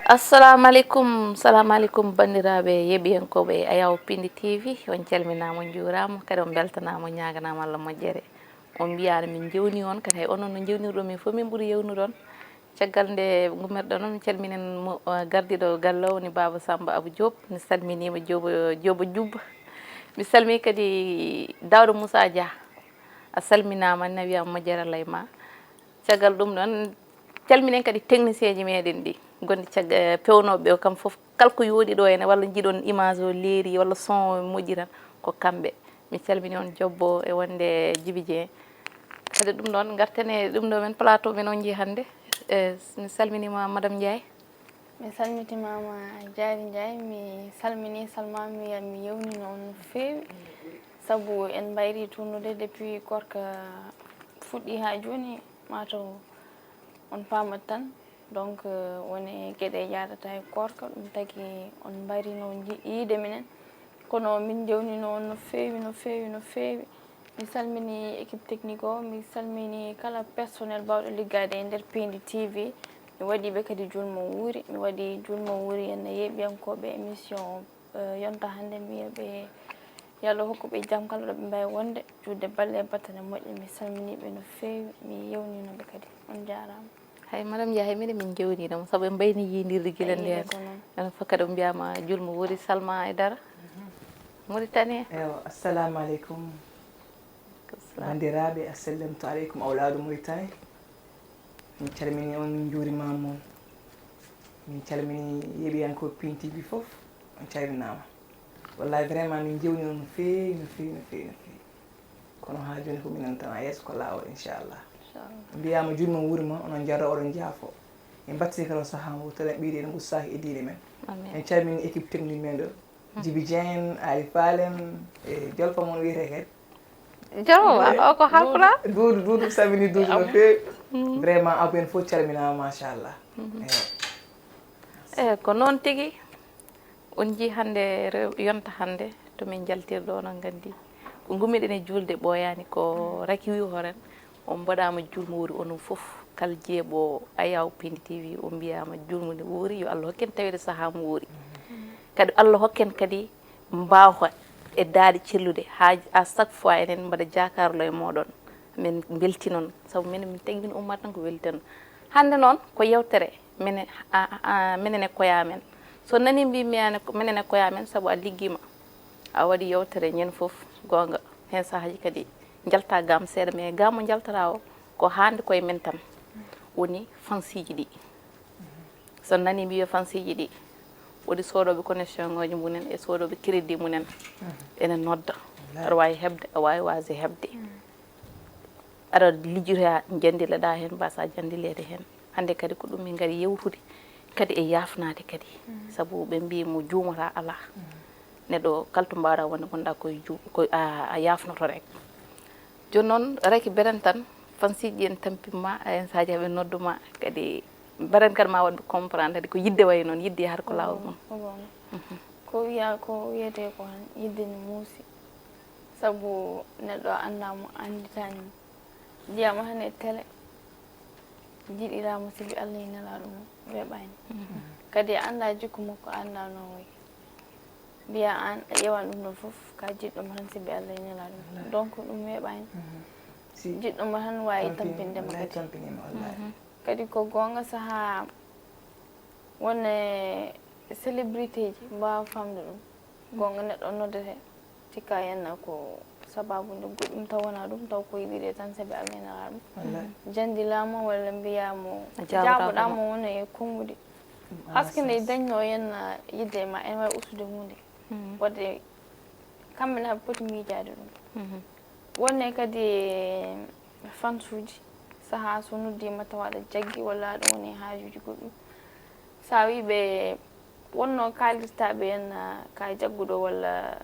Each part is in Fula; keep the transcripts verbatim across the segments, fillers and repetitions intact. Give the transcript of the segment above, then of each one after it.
Assalamu aleykum, salamu aleykum banndiraaɓe yeeɓiyankooɓe Ayaw Pindi T V, on calminaama, on njuuraama, kadi on mbeltanaama, on ñaaganaama Allah moƴƴere. On mbiyaani min njewni on, kadi hay onon no njewnirɗon min fof min ɓuri yewnude on. Caggal nde ngummirɗon on, min calminen mo, eh, gardiiɗo galle o, woni Baaba Samba Abou Diop, mi salminiima Joobo, Joobo Jubba. Mi salmii kadi Daawda Moussa Dia, a salminaama, na wiyaama moƴƴere Allah e ma. Caggal ɗum ɗon, calminen kadi technicien ji meɗen ɗi gonɗi cagga-, eh, pewnooɓe ɓe, kam fof kala ko yooɗi ɗo ene, walla jiiɗon image o leeri, walla son o moƴƴi tan, ko kamɓe. Mi calmini on Jobbo e wonde Jibi Dieng. Kadi ɗum ɗon, ngarten e ɗum ɗo men plateau men on jii hannde. Eh, mi salminiima Madame Ndiaye. Mi salmitimaama Diary Ndiaye, mi salmini Salma, mi wiya mi yewnino on no feewi, sabu en mbayri tournude depuis koorka fuɗɗi haa jooni, mataw on paamat tan. Donc, euh, woni geɗe jaadata e koorka, ɗum tagi on mbayrino ji-, yiide minen. Kono min njewnino on no feewi, no feewi, no feewi. Mi salmini équipe technique o, mi salmini kala personnel bawɗo liggaade e nder Pindi T V. Mi waɗi ɓe kadi julmo wuuri, mi waɗi julmo wuuri en e yeeɓiyankooɓe émission o, eh, yonta hannde, mi wiya ɓe yo Allah hokku ɓe jam kala ɗo ɓe mbawi wonde, juutde balle e battane moƴƴe. Mi salmini ɓe no feewi, mi yewnino ɓe kadi. On jaaraama. Hay Madame Ndiaye, hay minen min njewnino mo, sabu en mbayni yiidirde gila ndeen. Ko noon. Enen fof kadi on mbiyaama julmo wuuri, Salma Aidara. Mauritanie. Ewa, assalamu aleykum. Ko salam. Banndiraaɓe, assalamtu aleykum, awlaadu Mauritanie. Min calmini on, min njuurimaama on. Min calmini yeeɓiyankooɓe Pindi T V fof, on calminaama. Wallahi, vraiment, min njewnino no feewi, no feewi, no feewi, no feewi. Kono haa jooni ko minen tan, haa yeeso ko laawol, inchallah. Inchallah. Mbiyaama julmo wuuri ma, onon njaroo, oɗon njaafoo. En mbaɗti kala sahaa mo, telen ɓiyɗe en ngussaaki e diine men. Amin. En calmini équipe technique men ɗo. Jibi Dieng, Ali Falem, e jolfa mon wiyetee kadi. Jolfa, o ko Haalpulaar? Duudu, Duudu, salmini Duudu no feewi. Vraiment, Abou en fof calminaama, machallah. Eyo. Eyo, ko noon tigi. On njii hannde rew-, yonta hannde, to min njaltirɗo, onon nganndi. Ko ngummiɗen e juulde ɓooyaani, ko raki wi horen. On mbaɗaama julmo wuuri onon fof, kala jeeɓo Ayaw Pindi T V, on mbiyaama julmo nde wuuri, yo Allah hokken tawede sahaa mo wuuri. Kadi Allah hokken kadi mbaawka e daaɗe celluɗe, haa à chaque fois enen mbaɗa jaakaarlo e mooɗon, min mbeltinon, sabu minen min tengin ummat tan ko weltinon. Hannde noon ko yewtere minen, a, a, a, minen e koye amen. So nani mbi minen e koye amen, sabu a liggiima, a waɗi yewtere ñande fof, goonga, heen sahaaji kadi njalta gaam seeɗa, mais gaam mo njaltata o, ko hannde koye men tan woni fansiji ɗi. So nani mbiya fansiji ɗi, woodi soodooɓe connexion ngooji mumen e soodooɓe crédit mumen, ene nodda. Aɗa waawi heɓde, a waawi waasde heɓde. Aɗa lijjita, janndilaɗa heen, mbasa janndileede heen. Hannde kadi ko ɗum min ngari yewtude, kadi e yaafnaade kadi. Sabu ɓe mbii mo juumata alaa. Neɗɗo kala to mbaawɗa wonde, ngonɗa koye ju-, ko a, a yaafnoto rek. Jooni noon, rek beren tan, fansiji en tampima, en saaji ɓe nodduma, kadi beren kadi ma waɗ ɗum comprendre, kadi ko yidde wayi noon, yidde har ko laawol mum. Ko goonga. Ko wiya, ko wiyetee ko tan, yidde ne muusi. Sabu neɗɗo a anndaa mo, a annditaani mo. Njiyaama tan e télé, jiɗiraa mo sibi Allah e nelaaɗo mum, weeɓaani. Kadi a anndaa jikku makko, a anndaa no o wayi. Mbiyaa aan a ƴeewan ɗum ɗoon fof, ka jiɗɗo mo tan sibi Allah e nelaaɗo mum. Donc ɗum weeɓaani. Jiɗɗo mo tan waawi tampinde mo kadi. Kadi ko goonga, sahaa won e célébrité ji mbaawa faamde ɗum. Goonga, neɗɗo noddete, tikka henna ko sababu nde goɗɗum taw wonaa ɗum, taw ko yiɗiri tan sabi Allah ene ara ɗum. Wallaahi. Janndilaama walla mbiyaamo, a jaabotako, jaaboɗaama wona e konnguɗi. Ɗum ala sens. Parce que nde dañno henna yidde e ma, ene waawi ustude huunde. Waɗde kamɓe ne haɓe poti miijaade ɗum. Wonne kadi fansuuji, sahaa so noddiima tawa aɗa jaggi walla aɗa woni e haajuuji goɗɗum. Sa wii ɓe wonno kaalirta ɓe en, ah, ka jagguɗo walla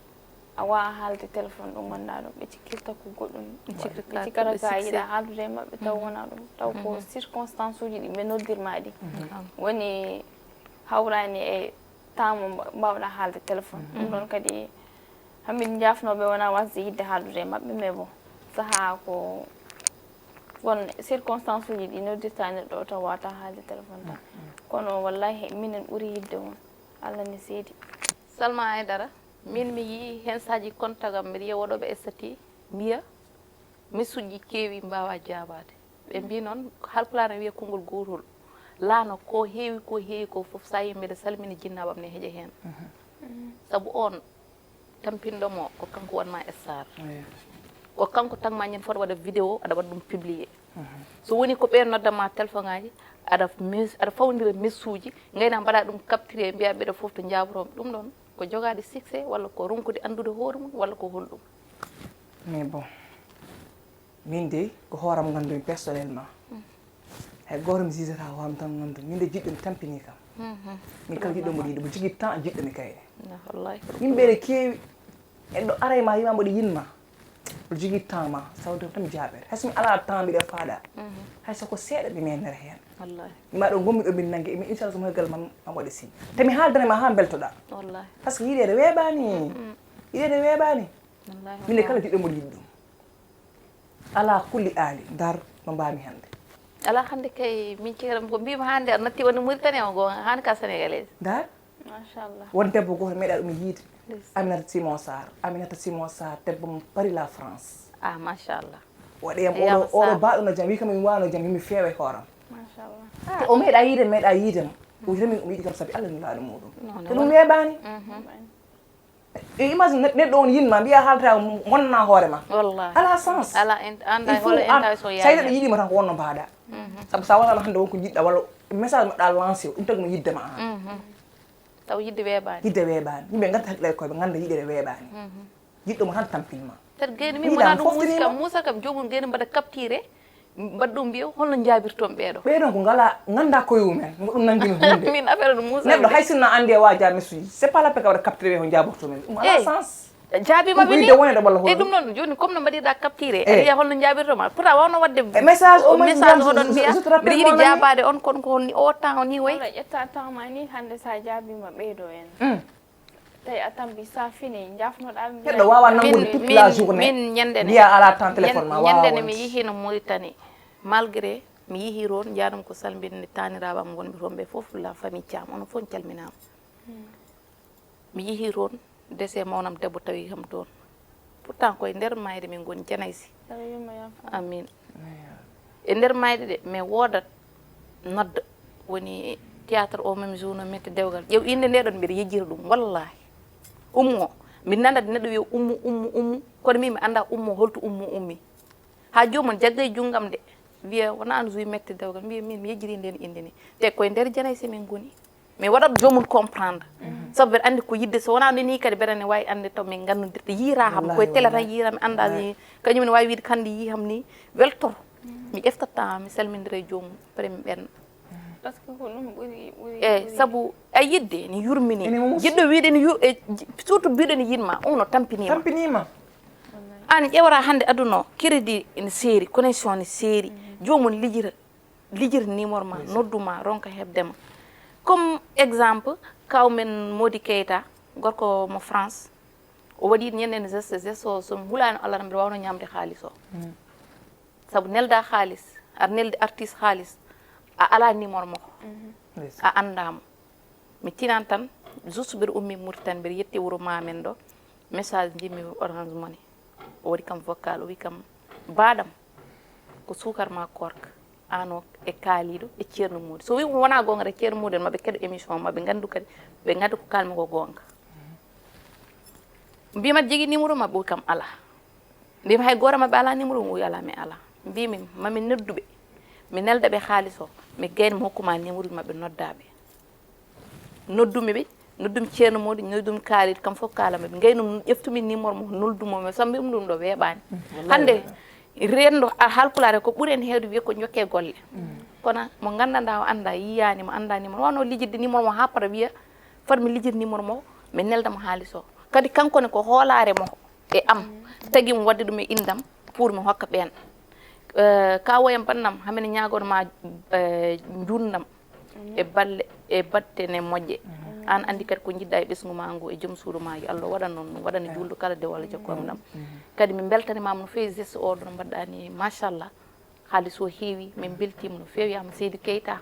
a waawa haalde téléphone ɗo ngonɗa ɗo, ɓe cikkirta ko goɗɗum. Ɓe cikkirta, ɓe cikkata ko ka yiɗa haaldude e maɓɓe, taw wona ɗum. Taw ko circonstance uji ɗi ɓe noddirma ɗi. Woni hawrani e temps mo mba-, mbawɗa haalde téléphone. Ɗum ɗon kadi hamin jafnoɓe wona wasde yidde haaldude e maɓɓe, mais bon, sahaa ko Bon, circonstance uji ɗi noddirta neɗɗo o taw wata haalde téléphone tan. Kono wallahi minen ɓuri yidde on. Allah ne seedi. Salma Aidara, min mi yii hen saji contact am, mbiɗa yiya woɗoɓe estati mbiya message ji keewi mbawa jaabaade. Ɓe mbi noon halpulaar ne wiya konngol gootol. Laano ko heewi ko heewi ko fof, sa yii mbiɗa salmini jinnaaɓam ne heƴa heen. Sabu on tampinɗo mo ko kanko wonma star. Ko kanko tagma ñande foti waɗa vidéo aɗa waɗa ɗum publié. So woni ko ɓe noddama téléphone aji aɗa mes- aɗa fawdira messuji, ngayna mbaɗa ɗum capturé mbiya ɓeɗa fof to jaaboroɓe. Ɗum ɗon ko jogaade succès walla ko ronkude anndude hoore mum walla ko holɗum? Mais bon, min de ko hooram ngandumi personnellement. Hay gooto mi jijata hooram tan ngandumi. Min de jiɗɗo mi tampini kam. Min kala jiɗɗo mboɗo yiɗi mo jogii temps jiɗɗo mi kayre. Wallahi. Yimɓe ne keewi. Eɗo ara e ma yima mboɗo yinma. Mboɗo jogii temps ma sawde tan mi jaaɓere. Hay so mi ala temps mbiɗa faaɗa. Hay so ko seeɗa mi meenere heen. Wallahi. Ma ɗo gommi ɗo min nange mi inchallah so mo hegal ma ma waɗe signe. Te mi haaldana ma ha beltoɗa. Wallahi. Parce que yiɗede weeɓani. Yiɗede weeɓani. Wallahi. Min kala jiɗɗo mboɗo yiɗi ɗum. Ala kulli aali dar no mbami hannde. Ala hannde kay min ceeram ko mbimi hannde aɗa natti woni Mauritanie o goo hannde ka sénégalais. Dar Machallah. Won debbo gooto meeɗa ɗum yiide. Aminata Simon Sarr. Aminata Simon Sarr debbo mo Paris la France. Ah machallah. Waɗi yam oɗo oɗo baɗo no jam wi kam mi wano jam mi feewa e hooram. Machallah. Te o meeɗa yiide meeɗa yiide mo. O wiita min omo yiɗi kam sabi Allah nulaaɗo muɗum. Te ɗum weeɓani. E imagine neɗɗo on yinma mbiya haalta monna hoore ma. Wallahi. Ala sens. Ala en- anda Il faut holo an enta so sayda ɗo yaani. Yiɗima tan ko wonno mbaɗa. Sabu sa wonano hannde wonko jiɗɗa walla message mo ɗa lancé o ɗum tagi mo yiddema an. Taw yidde weeɓani. Yidde weeɓani yimɓe ganda hakkilay koyeɓe ganda yiɗere weeɓani. Jiɗɗo mo tan tampinma. Tat gayni min wona ɗum muusi kam muusa kam joomum gayni mbaɗa capturé mbaɗa ɗum mbiya holno jaabirton ɓeeɗo. Ɓeeɗon ko ngala ganda koye mumen ko ɗum nanngini hunde. Min affaire ɗum muusa. Neɗɗo hay sinno anndi e waja messuji c'est pas la peine ka waɗa capturé ɓe ko jaborto men ɗum ala sens. Jaabima ɓe ni Ɗum wonede walla e ɗum hoɗum. Noon jooni comme no mbaɗirɗa capturé aɗa yiya holno jaabirton ma pourtant wawno waɗde E message o message oɗon mbiya je te rappelle mbiɗa yiɗi mon ami. Jaabaade on kono ko ni o temps o ni wayi. Wala ƴetta temps ma ni hannde sa jaabima ɓeydo en. Tawi a tampi sa fini jafnoɗa. Neɗɗo wawa nanngude toute la journée. Min ñande ne Mbiya ala temps téléphone ma wawa ñande ne mi wonde. Yihino Mauritanie malgré mi yihi toon jaanum ko salminde taniraɓe am wonɓe toon ɓe fof la famille Thiam onon fof calminama. Mi yihi toon dese mawnam debbo tawi kam toon pourtant koye nder mayde min goni janaysi. Amin. E nder mayde de mais woodat nodda woni théâtre o même jour no metti dewgal ƴeew inde nde ɗon mbiɗa yejjira ɗum wallahi. Ummo mi nanat neɗɗo wiya ummu ummu ummu kono min mi annda ummo holto ummo ummi. Ha jomum jaggay junngam de wiya wona an joui metti dewgal mbiya min mi yejjiri nden inde ni te koye nder janayse min goni. Mais waɗat jomum comprendre sabu mbeɗa anndi ko yidde so wona nde ni kadi mbeɗa ne wawi annde to min ngannodirta yiira kam koye télé tan yiira mi annda ni kañum ne wawi wiide kandi yii kam ni weltor. Mi ƴeftatta mi salmindira e jomum après mi ɓenna. Parce que ko ɗum ɓuri ɓuri Eyi sabu a yidde ne yurmini jiɗɗo wiide ne yur e surtout mbiɗo ne yiɗma on o tampinima. Tampinima. An ƴewata hannde aduna o crédit ene seeri connexion ne seeri jomum lijira lijira numéro ma nodduma ronka heɓdema. Comme exemple kaw men Mody Keita gorko mo France o waɗi ñande ne geste geste o so hulani Allah tan mbiɗa wawno ñamde haalis o. Sabu nelda haalis aɗa neldi artiste haalis a ala numéro makko a anndamo. Mi tinan tan juste mbiɗa ummi Mauritanie mbiɗa yetti wuro mamen ɗo message jimmi Orange Money. O waɗi kam vocal o wi kam baɗam ko sukar ma korka an o e kaaliɗo e ceerno Mody so wi wona gonga de ceerno Mody maɓe keɗo émission maɓe gandu kadi ɓe gandu ko kalmi ko gonga. Mbima jogui numéro maɓɓe o wi kam ala. Mbimi hay goto mabɓe ala numéro mum o wi ala mi ala. Mbimi mami nodduɓe mi nelda ɓe haalis o mi gayna mi hokkuma numéro maɓɓe noddaɓe. Noddumi ɓe noddumi ceerno Mody noddumi kaalid kam foof kalami ɓe gaynum ƴeftumi numéro mo noldumo mi sambi ɗum ɗum ɗo weeɓani. Hande rendo halpulaare ko ɓuuri en heewde wiya ko jokke golle. Kono mo gandanɗa o anda yiyani mo anda numéro wano lijidde numéro mo ha para wiya fat mi lijit numéro mo mi neldamo haalis o. Kadi kanko ne ko hoolare mo e am tagi mo wadde ɗum e indam pour mi hokka ɓen. Ka woyam bannam hamin ñagonoma jundam e balle e batte ne moƴƴe. An andi kadi ko jiɗɗa e ɓesgu ma ngu e joom suudu ma yo Allah waɗan noon ɗum waɗani julɗo kala dewal e jokkoram ɗam. Kadi mi beltanimama no fewi geste oɗo no mbaɗɗani machallah. Haalis o heewi, min mbeltiima no feewi, yaama Seydi Keita.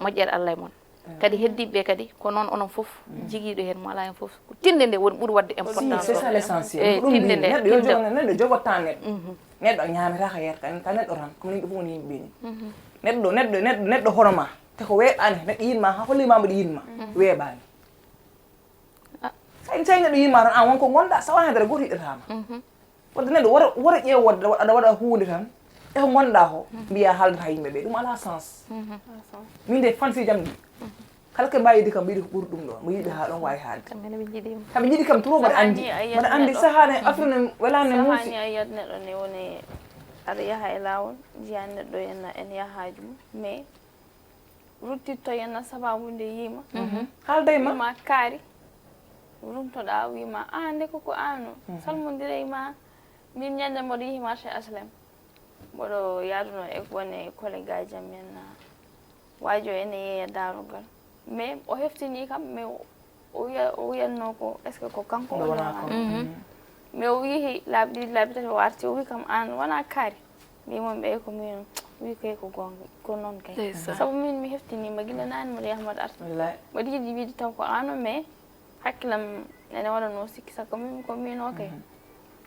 Moƴƴere Allah e mon. Kadi heddiiɓe ɓe kadi, ko noon onon fof, jigiiɗo heen, mo alaa heen fof, ko tinde nde woni ɓuri waɗde Si, importance c'est o. Ça l'essentiel. Eyi, Ko ɗum tinde mbiimi. nde, Neɗɗo yo tinde. jogo, neɗɗo jogo temps neɗɗo. Neɗɗo ñaamata ko yeeta, tan, tan neɗɗo tan. Ko min ɗum woni yimɓe ni. Neɗɗo, neɗɗo, neɗɗo, neɗɗo hono ma. Te ko weeɓaani, neɗɗo yiɗ ma, haa holli ma mboɗo yiɗ ma. Weeɓaani. Ah. Tawi, tawi neɗɗo yiɗ ma tan, aan won ko ngonɗa, so wonaa dara gooto yiɗataa ma. Wadde neɗɗo wota, wota ƴeew wadde aɗa waɗa huunde tan, e ko ngonɗa ko, mbiya haaldata yimɓe ɓe. Ɗum alaa sens. Min de fansiiji am ɗi, kala ko mbaawi yiɗde kam, mbiɗi ko ɓuri ɗum ɗo. Mo yiɗi haa ɗon waawi haalde. Kamɓe ne ɓe njiɗi. Kamɓe njiɗi kam trop, mbaɗa anndi. Sahani a yiyat Mbaɗa anndi neɗɗo. Sahani Afrique ne welaani ne muusi. Sahani a yiyat neɗɗo ne woni aɗa yaha e laawol, njiya neɗɗo ena, ena yaha haaju mum, mais ruttitto yenna sababu nde yiima. Haalda e ma. Wiima kaari. Rumtoɗa wiima, "Ah, nde ko ko an o." Salmondira e ma. Min ñande mboɗo yehi marché H L M. Mboɗo yaaduno e wone collègue aji am en, ah, waajo ene yeeya daarogal. Mais o heftini kam, mais o wiya, o wiyatno ko, est-ce que ko kanko Ɗo woni wona o? Kanko. Mais o yehi laabi ɗiɗi, laabi tati, o arti, o wi kam, "An wona kaari." Mbi mon ɓe ko min wi koy ko gonga, ko noon kay. Ndeysaan. Sabu min mi heftinima gila naane mboɗo yaha mboɗo arta. Wallaay. Mboɗo yiɗi wiide taw ko an o, mais hakkilam ene waɗano sikki sakka min ko min o kay.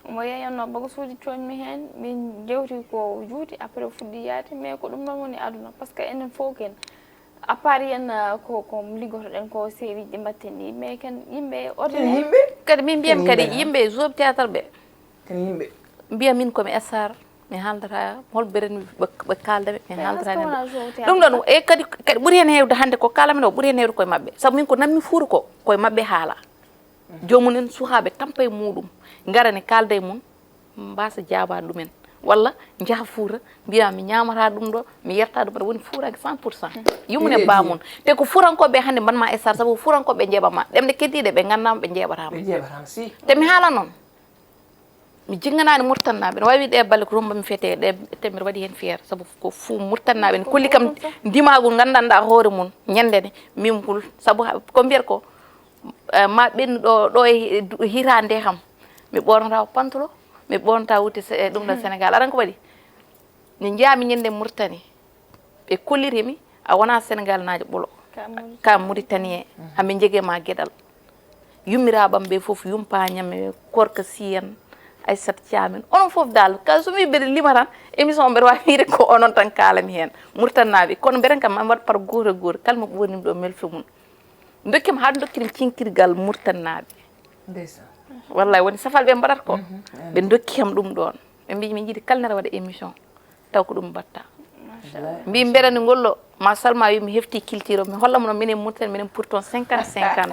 Omo yeeyanno bagasuuji coñmi heen, min jewti ko juuti, après o fuɗɗi yaade, mais ko ɗum ɗon woni aduna, parce que enen fof ken, à part yen, uh, ko, ko liggotoɗen ko, série ji ɗi mbatten ɗi, mais ken yimɓe ordinaire. Yimɓe? Kadi min mbiyam Ken kadi yimɓe, yimɓe joueur théâtre ɓe. Ken yimɓe. Mbiya min komi star, mi haaldata hol beren ɓe, ɓe kaalda ɓe, mi Mais haaldata est-ce que nde. Wona joueur théâtre? Ɗum ɗon, e kadi, kadi ɓuri heen heewde hannde ko kaalamen o, ɓuri heen heewde koye maɓɓe. Sabu min ko nanmi Fuuta ko, koye maɓɓe haala. Joomum en suhaaɓe tampa e muɗum, ngara ne kaalda e mum, mbasa jaabaade ɗumen. Walla njaha Fuuta, mbiya mi ñaamata ɗum ɗo, mi yerta ɗum, aɗa woni Fuuranke cent pour cent. Yumum e Eɗe bamum. Te ko Fuurankooɓe hannde mbaɗ ma star, sabu Fuurankooɓe njeeɓa ma. Ɗemɗe keddiiɗe ɓe nganndaama ɓe njeeɓata ma. Ɓe njeeɓata ma, si. Te mi haala noon. Mi jinnganaani Murtannaaɓe. No waawi ɗe balle ko rumba mi fete, ɗe te mbiɗa waɗi heen fier. Sabu ko fu Murtannaaɓe ne kolli kam ndimagol nganndanɗaa hoore mum. Ñande ne, min ngol. Sabu ha, ko mbiyata ko, eh, ma ɓennu ɗo, ɗo e du-, hitaande kam. Mi ɓornata o pantalon, mi ɓornata wutte se-, eh, ɗum ɗo Sénégal. Aran ko waɗi? Nde njaami ñande Murtani, ɓe kolliri mi, a wona Sénégal naajo ɓolo. Ka Mauritanie. Ka Mauritanie, haɓe njege ma geɗal. Yummiraaɓam ɓe fof, yumpaañam e Korka Siyan, Aissata Thiam en. Onon fof dal, ka so mi mbeɗa lima tan, émission o mbeɗa waawi wiide ko onon tan kaalami heen. Murtannaaɓe, kono mbeɗen kam, mi waɗ par gooto e gooto, kala mo ɓoornimi ɗo, melfe mum. Ndokkimi haa ndokkimi cinkirgal Murtannaaɓe. Ndeysaan. Wallay, woni safal ɓe mbaɗata ko. Mhm, mhm. Ɓe ndokki kam ɗum ɗoon. Ɓe mbii, "Min njiɗi kala nera waɗa émission, taw ko ɗum mbaɗta." Machallah. Mbii, "Mbeɗa ni ngollo, ma Salma wi mi hefti culture o, mi holla mo no minen Mauritanie, minen pour ton cinquante cinquante."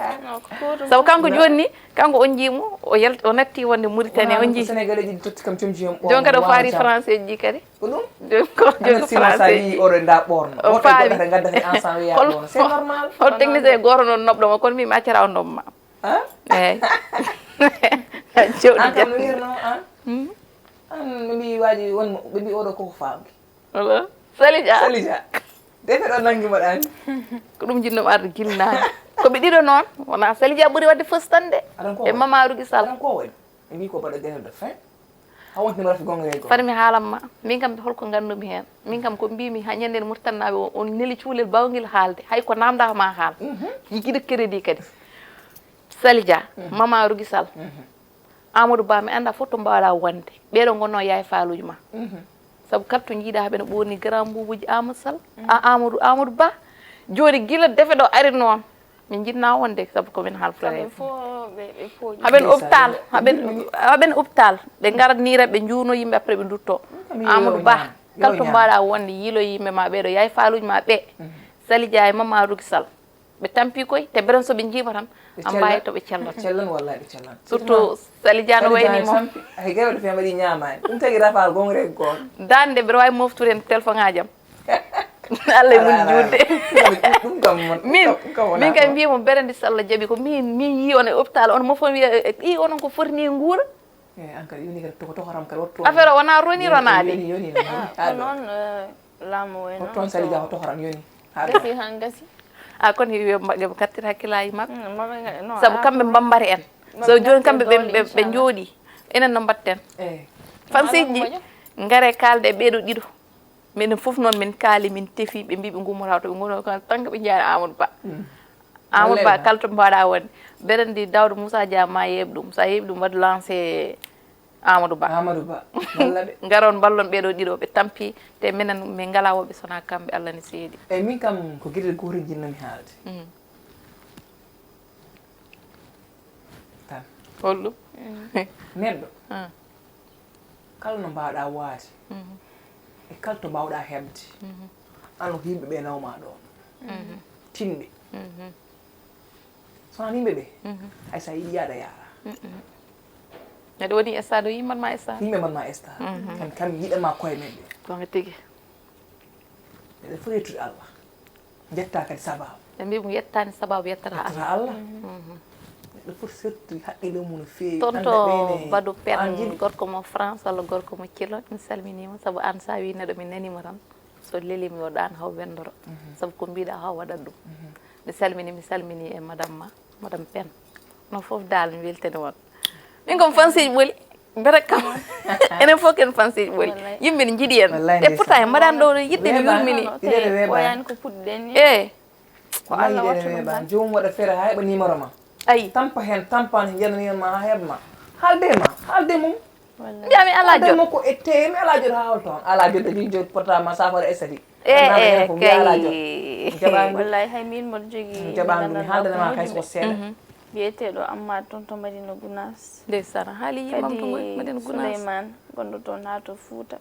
Sabu kanko jooni ni, kanko on njiimo, o yal-, o natti wonde Mauritanie, on njii. Sénégalais ji totti kam comci on. Jooni kadi o faari français ji kadi. Ko ɗum? Jooni ko, jooni ko français ji. Oɗo nda ɓorno. O faami. Ngadda kadi ensemble ya ɓorno. C'est normal. Hol technicien gooto noon noɓɗo mo, kono mi accata o noɓma. Ah? Eeyi. Jooɗi. An kam no wiyatno an? Hmm? An no mbi waaji won mo, ɓe mbi oɗo koko faamki. Allo? Salija. Salija. Defe ɗo nangi mo ɗani. Ko ɗum jinno arde gilnaani. Ko ɓe ɗiɗo noon, wona Salija ɓuri waɗde fostande. Aɗan ko E waɗi? Mama Rugi Sall. Aɗan ko waɗi? Ɓe mbi ko mbaɗa guerre de fin. Haw wonti mbaɗa fi gonga e gonga. Fati mi haalan ma. Min kam holko nganndu-mi heen? Min kam ko mbi-mi ha ñande Murtannaaɓe o, on neli cuulel bawngel haalde. Hay ko namda ma haal. Mhm. Jigiɗo crédit kadi. Salija, Mhm. Mama Rugi Sall. Mhm. Amadou Ba, mi annda fof to mbaawɗaa wonde. Ɓeeɗo ngonnoo yaay faaluuji ma. Mhm. Sabu kala to njiiɗaa haɓe no ɓoorni grand mbuubuuji Amadou Sall. Mhm. A Amadou, Amadou Ba. Jooni gila defe ɗo ari noon. Min njiɗnaa wonde sabu ko min haalfulareeɓe. Kamɓe fof ɓe, ɓe pooƴi. Haɓen Ndeysaan, hôpital, ɓe haɓen, haɓen hôpital. Ɓe ngarat niira, ɓe njuuno yimɓe, après ɓe ndutto. Kam yo Amadou Ba, ñaam, yo kala to ñaam. Mbaawɗaa wonde, yiilo yimɓe ma ɓeeɗo, yaay faaluuji ma ɓe. Mhm. Salija e Mama Rugi Sall. Ɓe tampi koy, te beren so ɓe njiima tan, Ɓe a mbaawi cellan. To ɓe cellata. Ɓe cellan, wallahi ɓe cellan. Surtout Salija no Salija wayni mo. Tampi, hay gayɗo fen waɗi ñaamaani. Ɗum tagi rafal gongre goon. Daande mbeɗa waawi moftude en téléphone ngaaji am. Allah e mun Ala, ala, juulde. Ala. Ɗum kam mon, Min, ɗum kam wona min kay ko. Mbiya mo berandi so Allah jaɓi ko min, min yii on e hôpital, on mo fof wiya, e, e, i onon ko foti ni nguura. Eh, an kadi yoni kadi toko tokoram kadi wattu. Affaire o wona roni Yoni, ronaade. Yoni, yoni, yoni. Ah, ko noon, eh, laamu o e Wattu noon on Salija so ko tokoram yoni. Haa gasi ɗo. Han gasi. A kon hiwi yo mbaɗ-, yo kattir hakkillaaji maɓɓe. Mm, maɓe nga-, no, Sabu ah, kamɓe mbambare en. Maɓe So jooni ngartir kamɓe ɓe, doole, ɓe, ɓe inchallah. Njooɗi. Enen no mbaɗten. Eh. Fansiiji ɗi, Maɗam moƴƴo. Ngare kaalde e ɓeeɗo ɗiɗo. Minen fof noon min kaali, min tefi, ɓe mbi ɓe ngummotaako to ɓe ngoni, kono tan ko ɓe njiyaani Amadou Ba. Amadou Ba, kala to mbaɗa wonde. Mbeɗa anndi Daouda Moussa Dia ma yeeɓ ɗum. So a yeeɓi ɗum, waɗ lancé Amadou Ba. Amadou Ba. Ngaron mballon ɓeeɗo ɗiɗo, ɓe tampi, te minen min ngalaa woɓɓe sona kamɓe, Allah ne seedi. Eyi, min kam ko geɗel gootel njinnami haalde. Tan. Holɗum? Neɗɗo. Kala no mbaawɗa waade, e kala to mbaawɗa heɓde, an ko yimɓe ɓe nawma ɗoon. Tinɓe. So an yimɓe ɓe, hay so a yiɗi yaada yaara. Neɗɗo woni e stade o yimman ma e stade. Yimɓe man ma e stade. Kam, kam yiɗan ma koye men ɓe. Ko nga tigi. Eɗen foti yettude Allah. Jetta kadi sababu. Ɓe mbi mo yettani sababu, yettata Allah. Yettata Allah. Neɗɗo foti sertude haqqille mum no feewi. Tonto Badou Pen, gorko mo France walla gorko mo Cilo, mi salminima, sabu an sa wi neɗɗo mi nanima tan, so lelimi o ɗan haw wendoro. Sabu ko mbiɗa haw waɗat ɗum. Mi salmini, mi salmini e madame ma, madame Pen. No fof dal mi weltani won. Min kom fansiiji ɓoli. Mbere kam. Enen fof ken fansiiji ɓoli. Yimɓe ne njiɗi en. Te pourtant en mbaɗani ɗo yiɗde ne yurmini. Ɓoyani ko puɗɗen ni. E. Ko Allah waɗata ɗum tan. Joomum waɗa feere haa heɓa numéro ma. Ayi. Tampa heen, tampan heen, njanani ma haa heɓa ma. Haalde ma, haalde mum. Mbiyami alaa jot. Haalde makko e tee, mi alaa jot haa hol toon. Alaa jot, jot portable ma, safara estati. E, e, kay. Wallay hay min mboɗo jogii. Jaɓaandu mi haaldanama kay so seeɗa. Biyeteeɗo Amma toon to Madina Gunaas. Ndeysaan, haali yimmam to Madina Gunaas. Souleymane, gonɗo toon haa to Fuuta.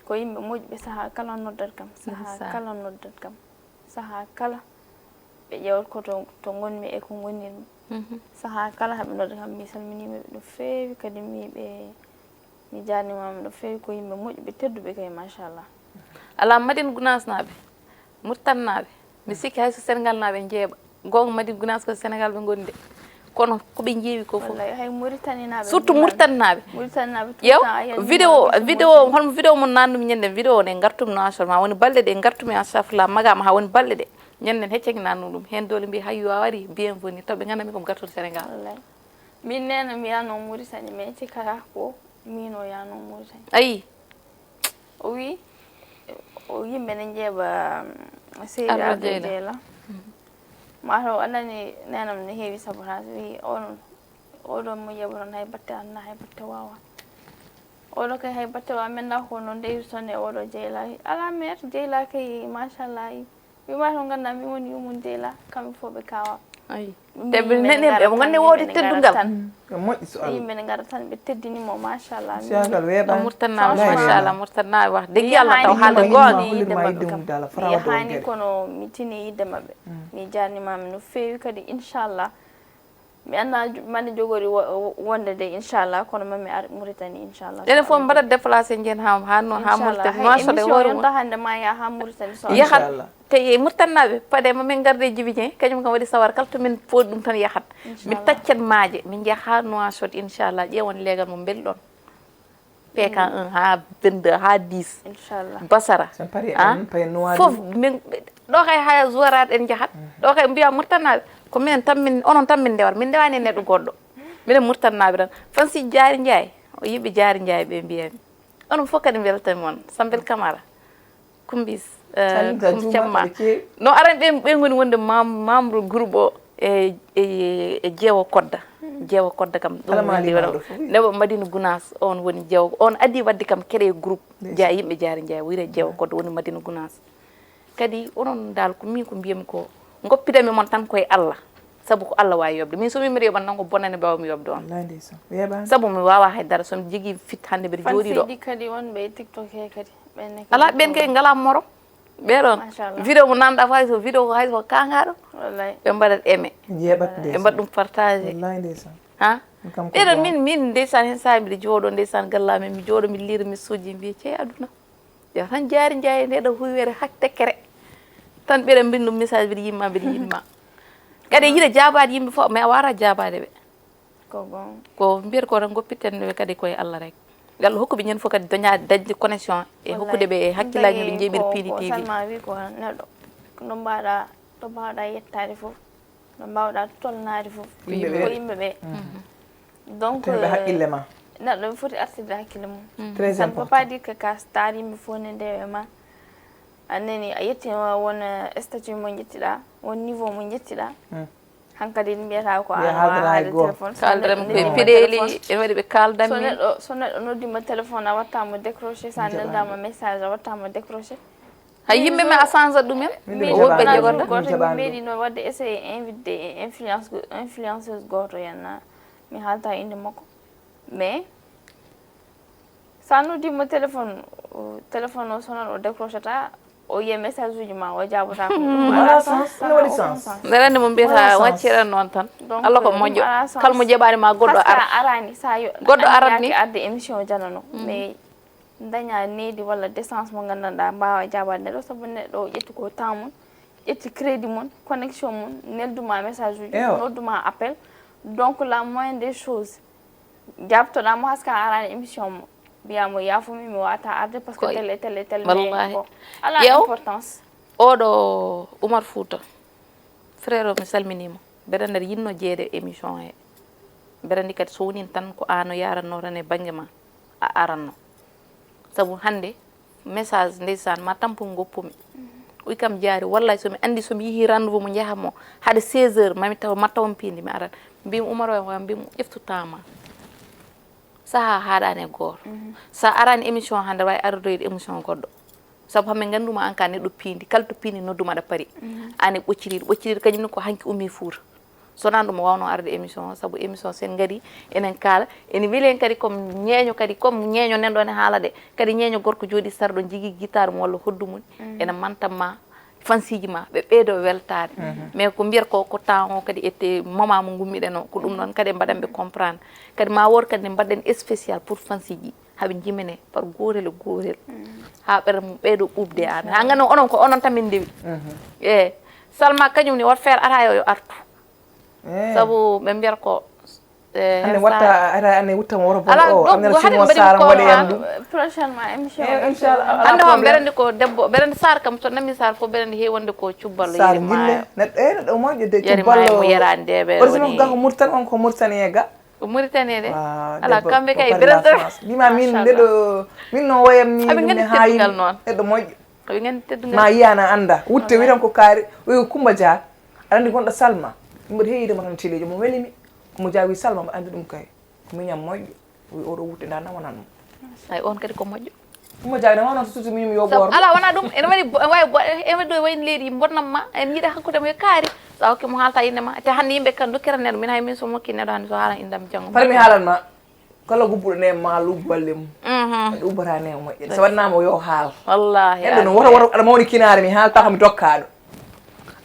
Ko yimɓe moƴɓe, sahaa kala noddat kam, sahaa kala noddat kam. Sahaa kala ɓe ƴeewat ko to, to ngonmi e ko ngonirmi. Sahaa kala haɓe nodda kam, mi salminiiɓe no feewi, kadi mi ɓe, mi jaarnimaama no feewi, ko yimɓe moƴɓe, tedduɓe kay, machallah. Alaa Madina Gunaasnaaɓe, Murtannaaɓe, mi sikki hay so Senegaalnaaɓe njeeɓa, goonga Madina Gunaas ko Senegaal ɓe ngoni de, kono ko ɓe njeewi ko fof. Wallay, hay Muritaninaaɓe. Surtout Muritaninaaɓe. Muritaninaaɓe tout le temps a yiyat vidéo, vidéo, holmo vidéo mon nanndumi ñande vidéo ne ngartumi no asor ma woni balɗe ɗe ngartumi, astafurlah, magama ha woni balɗe ɗe. Ñande heccangi nannu ɗum. Heen doole mbi hay yo a wari, bienvenue. Taw ɓe ngannda min ko mi gartude Senegaal. Wallay. Min neene mi yano Muritani, mais cikka ko min o yano Muritani. Ayi. O wi, o yimɓe ne njeeɓa, um, seydi Ardo Ardo Jeyla. Jeyla. Mataw a nani nenam ne heewi sabotage, wi on, oɗo mo yeɓoton hay batte anna, hay batte wawa. Oɗo kay hay batte wawa, min da ko no ndewi sonne oɗo Jeyla. Ala mer, Jeyla kay, machallah. Wi mataw ganda mi woni yumum Jeyla, kamɓe fof ɓe kawa. Ayi. Te ɓe nani ɓe mo gandi woodi teddungal. Ɓe moƴƴi so Allah. Yimɓe ne ngara tan ɓe teddini mo, machallah. Siyagal weeɓa. No Murtannaaɓe, machallah, Murtannaaɓe wax dëgg Yàlla taw haalde goonga. Yahani kono mi tini yidde maɓɓe. Mi jaarnimaami no feewi kadi, inchallah. Mi annda mande jogori wo-, wonde de, inchallah, kono mami ar Mauritanie, inchallah. Enen fof mbaɗat déplacé njen ha, ha no, ha Mauritanie. Inchallah. Hay émission yonta hannde ma ya ha Mauritanie so. Yahat. Inchallah. Te e Murtannaaɓe, paɗe ma min ngarde Jibi Dieng, kañum kam waɗi sawar, kala to min pooɗi ɗum tan yahat. Inchallah. Min taccat maaje, min njaha haa Nouakchott, inchallah, ƴeewon leegal mo mbelɗon. P K un haa vingt-deux, haa dix. Inchallah. Basara. Sen pari en, pari Nouadhibou. Fof, min, ɗo kay haa Zouarate en njahat. Ɗo kay mbiya Murtannaaɓe, ko minen tan min, onon tan min ndewata. Min ndewaani e neɗɗo goɗɗo. Minen Murtannaaɓe tan. Fansi Jaari Njaay, o yiɓe Jaari Njaay ɓe mbiyami. Onon fof kadi mbeltami mon. Sambel Camara. Kumbis, eh, Kum Camma. No aran ɓe, ɓe ngoni wonde mem-, membre groupe o e, e, e Jeewo Kodda. Jeewo Kodda kam, ɗum woni waɗa. Nebo Madina Gunaas, on woni Jeewo. On adii waɗde kam créé groupe. Jeya yimɓe Jaari Njaay, wiyre Jeewo Kodda woni Madina Gunaas. Kadi onon dal ko min ko mbiyami ko, ngoppidami mon tan koye Allah. Sabu ko Allah waawi yoɓde. Min so min mbiɗa yoɓan tan ko bonande mbawmi yoɓde on. Wallaay ndeysaan. Weeɓaani. Sabu mi waawaa hay dara, so mi jogii fit hannde mbiɗa jooɗii ɗo. Fansiiji kadi wonɓe e TikTok he kadi. Ɓen ne kadi alaa, ɓen kay ngalaa morom. Ɓee ɗoon, machallah, vidéo mo nanɗa fof hay so vidéo ko hay so kaŋaaɗo. Wallaay. Ɓe mbaɗat aimé. Njeeɓat ndeysaan. Ɓe mbaɗa ɗum partagé. Wallaay ndeysaan. Ha? Ɓee ɗoon min, min ndeysaan heen saabi mbiɗa jooɗoo ndeysaan galla men, mi jooɗoo mi liira mi sujji mbiya cey aduna. Yo tan Jaari Njaay nde ɗo huywere hak tekkere. Tan mbiɗa mbindu message mbiɗa yimma, mbiɗa yimma. Kadi yiɗa jaabaade yimɓe fof, mais a waawataa jaabaade ɓe. Ko goonga. Ko mbiyata ko tan, ngoppiten ɓe kadi koye Allah rek. Yo Allah hokku ɓe ñande fof kadi daña-, dañde connexion e hokkude ɓe e hakkillaaji no ɓe njeeɓiri P D T V. Salma wi ko neɗɗo no mbaɗa, to mbaɗa yettaade fof, no mbawɗa tolnaade fof. Yimɓe ɓe. Ko yimɓe ɓe. Donc, ɓe haqqille ma. neɗɗo foti artirde hakkille mum. Très Ça ne peut pas important. Dire que ka star yimɓe fof ne ndewe ma. A nani a yetti won statut mo jettiɗa, won niveau mo jettiɗa. Hankadi mbiyata ko Wiya an haaldata hay haade gooto. Téléphone. Kaaldanmi Neɗɗo koye noddima piɗeeli téléphone. E waɗi ɓe So kaaldanmi. Neɗɗo so neɗɗo noddima téléphone a watta mo décroché, sa Jaɓaani. Neldama message a watta mo décroché. Hay yimɓe ma a change ɗumen. Min Min de woɓɓe jaɓaani jogoɗa. ɗum. Goto Jaɓaani mi meeɗino wadde essayé invité influence influenceuse goto yenna, mi haalta inde makko, mais sa noddimo téléphone, o téléphone o sonat o décrochata, o yiya message uji ma o jaabotako. Wala sens, ene waɗi sens. Mbeɗa anndi mo mbiyata Wala sens. Wacciran noon tan. Donc, Allah ko ɗum moƴƴo. ala sens. Kala mo jaɓaani ma goɗɗo Parce que ara. A arani sa yo Goɗɗo arat ni. Arde émission janano mais daña needi walla décence mo gandanɗa mbawa jaabade neɗɗo saabu neɗɗo o ƴetti ko temps mum, ƴetti crédit mum, connexion mum, nelduma message uji, Ewa. Nodduma appel. Donc la moyenne des choses jabtoɗa mo haska arani émission mo, mbiyamo yafumi mi wata arde parce que Koy. Tel et tel et tel. Wallahi. Bon, ala Yew. Importance. Oɗo Umar Fouta, frère o mi salminima. Mbeɗa nder yinno jeede émission he. Mbeɗa anndi kadi so woni tan ko ano yaranno tan e banggue ma a aranno. Saabu hannde message ndeysaan ma tampum goppumi. Uy kam jaari wallay somi anndi somi yihi rendez-vous mo njahatmo haade seize heures mami taw ma tawam piindi mi arat. Mbimi Umar o mbimi ƴeftu temps ma. Saha haɗani e goto. Sa arani émission hande wawi ardoyde émission goɗɗo. Saabu hamin ganduma an ka neɗɗo piindi kala to piindi nodduma aɗa paari. Ani ɓocciriɗo ɓocciriɗo kañum ni ko hanki ummi Fuuta. Sonani ɗum o wawno arde émission o saabu émission sen gari enen kaala ene weli en kadi comme ñeeño kadi comme ñeeño nanɗo ne haala de kadi ñeeño gorko jooɗi sara ɗo jigui guitare mum walla hoddu mum ene mantamma fansiji ma ɓe ɓeydo weltare. Mais ko mbiyata ko ko temps o kadi ete moment mo gummiɗen o ko ɗum noon kadi mbaɗanɓe comprendre. Kadi ma wood kadi nde mbaɗɗen spécial pour fansiji haɓe jimene par gotel e gotel. Ha ɓerɗe mum ɓeydo ɓuuɓde e amen ha gandi onon ko onon tan min ndewi. E Salma kañum ni wot feere ata yo yo artu. Saabu ɓe mbiyata ko e Ande watta ara ane wutta mo woto Ala o ɗum ane ko simo haɗen mbaɗi sara ko waɗe ma- yam ɗum. Prochainement émission. Eh, inchallah, ala Hande hon problème. Mbeɗa anndi ko debbo mbeɗa anndi Sar kam so namdi Sar fof mbeɗa anndi heewi wonde ko cubballo Sar yeri jille maayo. Neɗɗo e neɗɗo moƴƴo de Yeri cubballo maayo mo yeraani nde ɓe Ɓorsimo woni- Gako Murtan on ko Murtani e ga. Ko Mauritanie de Ah, Ala debbo, kamɓe kay ko mbeɗa la France. Bima min Machallah. Ndeɗo min no woyam ni Aɓe ɗum nganndi ne ha yimmi teddungal noon. Neɗɗo moƴƴo. Aɓe nganndi teddungal. Ma yiyana anda wutte witan ko kaari o ko Kumba Diar. Aɗa anndi gonɗo Salma. Mboɗo heewi ɗum tan telejo mo welimi. Kumba Diar wi Salma mbaɗa anndi ɗum kay. Ko miñam moƴƴo. Wi oɗo wutte nda nawanan mo. Ay on kadi ko moƴƴo. Kumba Diar ne wawno so suuti miñum yo Sabu goto. Ala wona ɗum ene waɗi bo- wawi bo- ene waɗi ɗo wayni leydi bonnam ma en yiɗa hakkude mo e kaari. Sa hokki mo haalta inde ma te hannde yimɓe kan dokkira neɗɗo min hay min so mokki neɗɗo hannde so haalan indam janngo. Pare mi haalan ma. Kala gubbuɗo ne ma luggu balle mum. Aɗa ubbata ne moƴƴere so waɗnama o yo haal. Wallahi Neɗɗo no woto woto aɗa mawni kinaare mi haalta ko mi dokkaɗo.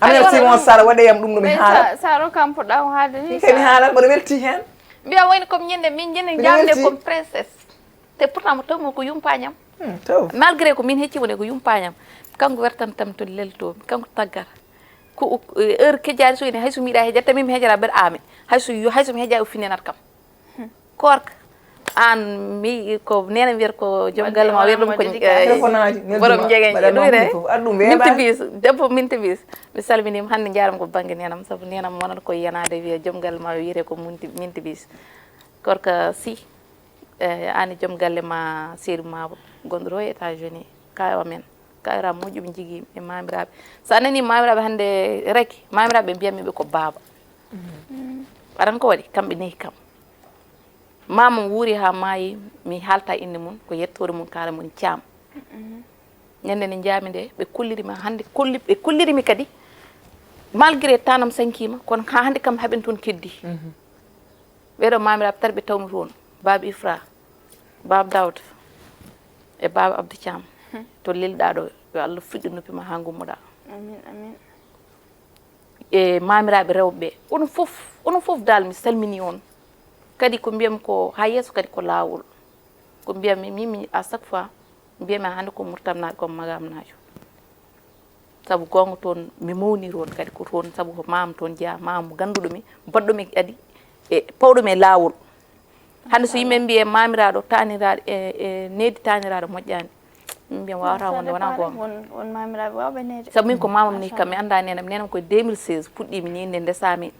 Amina Simon Sara waɗe yam ɗum ɗo mi haala. Saro kam poɗɗa ko haalde ni Kay mi haalan mboɗo welti hen. Mbiya wayno comme ñande min ñande Mbiɗa jamde welti. Comme princesse. Te pourtant mo tawmi ko yumpañam. Hmm, taw. Malgré ko min hecci woni ko yumpañam. Kanko wertantam to lelto kanko taggata. Ko o- heure kejjari so ene hayso miɗa hejja tami mi hejjata mbeɗa ami. Hayso yo hayso mi hejja o fininat kam. Korka an mi ko nena mbiyata ko joom galle ma wiyata ɗum ko Téléphone aji, nelduma, borom jegeñe mbaɗa ɗum ma ene hunde fof. Aɗa ɗum weeɓa. Minti bis debbo minti bis. Mi salminima hannde jarama ko banggue nenam saabu nenam wonata koye yanade wiya joom galle ma wiyete ko munti- minti bis. Korka si e ani joom galle ma seedu ma gonɗo ɗo e États-Unis kayo amen kayra moƴƴum jigui e mamiraɓe. Sa nani mamiraɓe hannde rek mamiraɓe mbiyammi ɓe ko baaba. Aɗan ko waɗi kamɓe nehi kam. Mamam wuuri ha maayi mi haalta inde mum ko yettode mum kala mum caam. Ñande nde jaami nde ɓe kolliri ma hannde kolli ɓe kolliri mi kadi. Malgré tanam sankima kono ha hannde kam haɓen toon keddi. Ɓeɗo mamiraɓe tati ɓe tawmi toon. Baba Ifra, Baba Daouda e Baba Abdou Thiam. To lelɗa ɗo yo Allah fuɗɗi noppi ma ha gummoɗa. Amin amin. E mamiraɓe rewɓe ɓe onon fof onon fof dal mi salmini on. Kadi ko mbiyam ko ha yeeso kadi ko lawol. Ko mbiyam mi mimi à chaque fois mbiyami hande ko murtamnajo ko magamnajo. Saabu gonga toon mi mawni toon kadi ko toon saabu ko mama toon jeeya mama mo ganduɗo mi baɗɗo mi kadi e pawɗo mi e lawol. Hannde so yimɓe mbiye mamiraɗo taniraɗo e e needi taniraɗo moƴƴani. Min mbiya wawata wonde wona gonga. Won won mamiraɓe wawɓe neede. Saabu min ko mamam ni kam mi anda nenam nenam koye deux mille seize puɗɗimi ni nde ndesami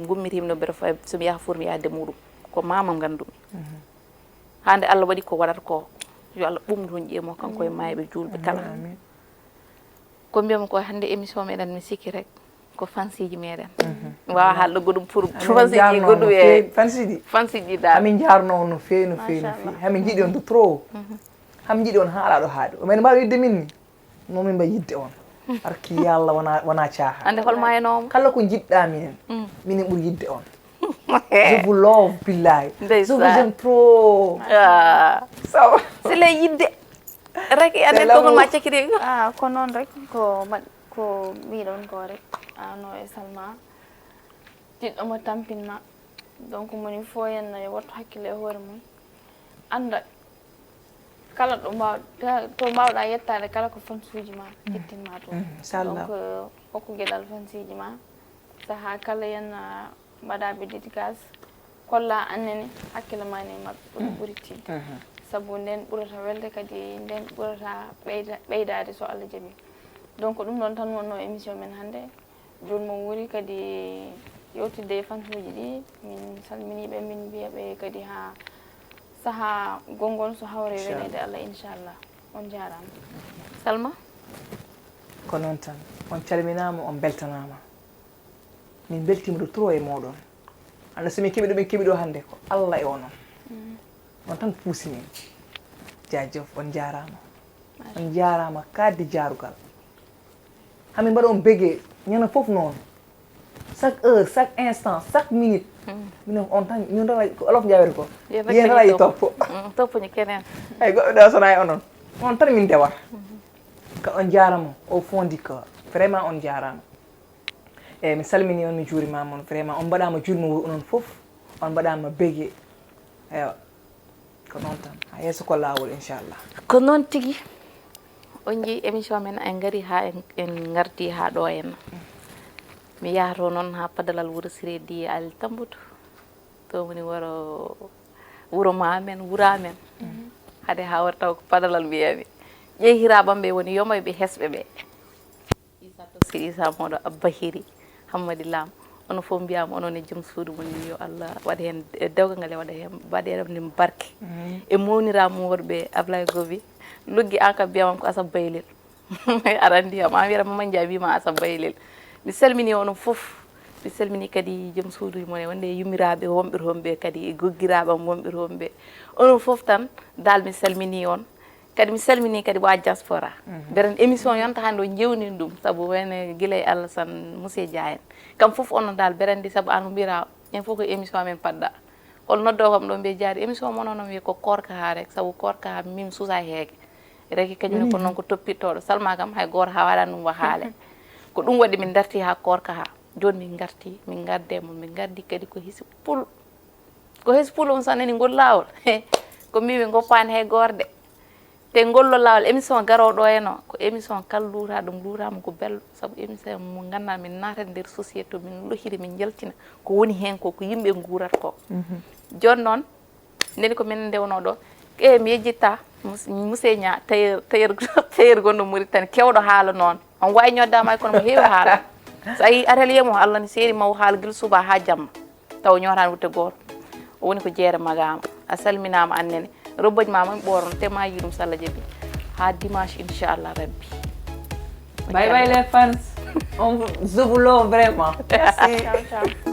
gummitimi no mbeɗa fawi somi yaha four mi yahde muɗum. Ko mamam gandumi. Hande Allah waɗi ko waɗata ko, yo Allah ɓum ɗum ƴeemo kanko e maayɓe juulɓe kala. Amin. Ko mbiyam ko hande émission meɗen, mi sikki rek ko fansiji meɗen. Wawa haalde goɗɗum pour fansiji goɗɗum e fansiji. Fansiji da. Amin jarno on no feewi, no feewi, no feewi. Hamin jiɗi on de trop. Hamin jiɗi on haala ɗo haade. O men mbaɗo yidde min ni. Momin mba yidde on. Arki yalla wona wona caaha. Ande hol mayanoma. Kala ko jiɗɗa minen. Minen ɓuri yidde on. Je vous love billahi. Je vous aime trop. Ah. So. Sile yidde. Rek ande ko ma cekiri. Ah, ko non rek ko ma ko miɗon ko rek. Ano e Salma. Jiɗɗo mo tampinma. Donc moni fo yenna yo wattu hakkille e hoore mum. Anda kala ɗo mbaw to mbawɗa yettade kala ko fansuji ma yettinma to. Inchallah. Donc hokku geɗal fansiji ma. Saha kala yenna mbaɗaɓe dédicace kolla annene hakkille ma ne maɓɓe ɓuri ɓuri tidde. Sabu nden ɓurata welde kadi nden ɓurata ɓeyda- ɓeydade so Allah jaɓi. Donc ɗum ɗon tan wonno émission men hannde. Joni mo wuuri kadi yewtidde e fansuji ɗi min salminiɓe min mbiyaɓe kadi ha saha gongol so hawre weneede Allah inchallah. On jarama. Salma. Ko noon tan. On calminama, on beltanama. Min beltima de trop e moɗon. Anda somin keɓi ɗo min keɓi ɗo hannde ko Allah e onon. On tan puusi min. Jaajëf, on jarama. On jarama kaddi jarugal. Hamin mbaɗa on bege ñana fof noon. Chaque heure, chaque instant, chaque minute. Minen on tan ñun tan ko olof jawete ko. Yen tan ayi toppo. Toppo ñu keneen. Ay goɗɗo ɗo sona e onon. On tan min dewata. Ka on jarama au fond du cœur. Vraiment on jarama. Eyyi mi salmini on mi juurima on vraiment on mbaɗama juurima wuuri onon fof. On mbaɗama bege. Eywa. Ko noon tan ha yeeso ko laawol inchallah. Ko noon tigi. On jii émission men en ngari ha en en ngardi ha ɗo henna. Mi yahato noon ha padalal wuro siredi ali tambutu. To woni wuro wuro ma men wura men. Hade ha wara taw ko padalal mbiyami. Ƴeehi hiraɓam ɓe woni yomoy ɓe hesɓe ɓe. Isa toski isa moɗo abba hiri. Hammadi lam. Onon fof mbiyama onon e joom suudu mon ni yo allah waɗa hen dewgal ngal e waɗa hen mbaɗa hen barke. E mawniramu worɓe ablay gobi. Luggi an kam mbiyamam ko asab baylel. Aɗa andi kam an wiyata mama ndiaye wima asab baylel. Mi salmini onon fof. Mi salmini kadi joom suuduji mon e wonde e yummiraɓe wonɓe toon ɓe kadi e goggiraɓam wonɓe toon ɓe. Onon fof tan dal mi salmini on. Kadi mi salmini kadi wa diaspora. Beren émission yonta hande o jewnin ɗum sabu wene gila e allah san monsieur dia en. Kam fof onon dal berandi sabu an mbira en fof ko émission amen padda. Hol noddo kam ɗo mbiye jaari émission mon onon wiye ko korka ha rek sabu korka ha min susa heege. Reki kañum ko noon ko toppittoɗo salma kam hay goto ha waɗa ɗum wa haale. Ko ɗum waɗi min darti ha korka ha. Joni min garti min garde mon min gardi kadi ko hisi pul. Ko hesi pul on san nani ngol laawol. Ko mbiɓe ngoppani hay gorde. Te ngollo laawol émission garoɗo eno ko émission kala luura ɗum luurama ko bello sabu émission mo ganduɗa min natat nder société to min lohiri min jaltina ko woni hen ko ko yimɓe guurat ko. Joni noon nani ko min ndewno ɗo e mi yejjitta monsieur ña tayer tayer tayer gonɗo mauritanie kewɗo haala noon. On wawi ñoddama e kono mo heewi haala. So a yi atelier mo allah ne seeri maw haala gila suba ha jamma. Taw ñootani wutte gooto. O woni ko jeere magama a salminama annene. Robboj ma momi ɓoron te ma yiɗum so allah jaɓi. Ha dimanche inchallah rabbi. Bye bye les fans. On je vous love vraiment. Merci. Ciao, ciao.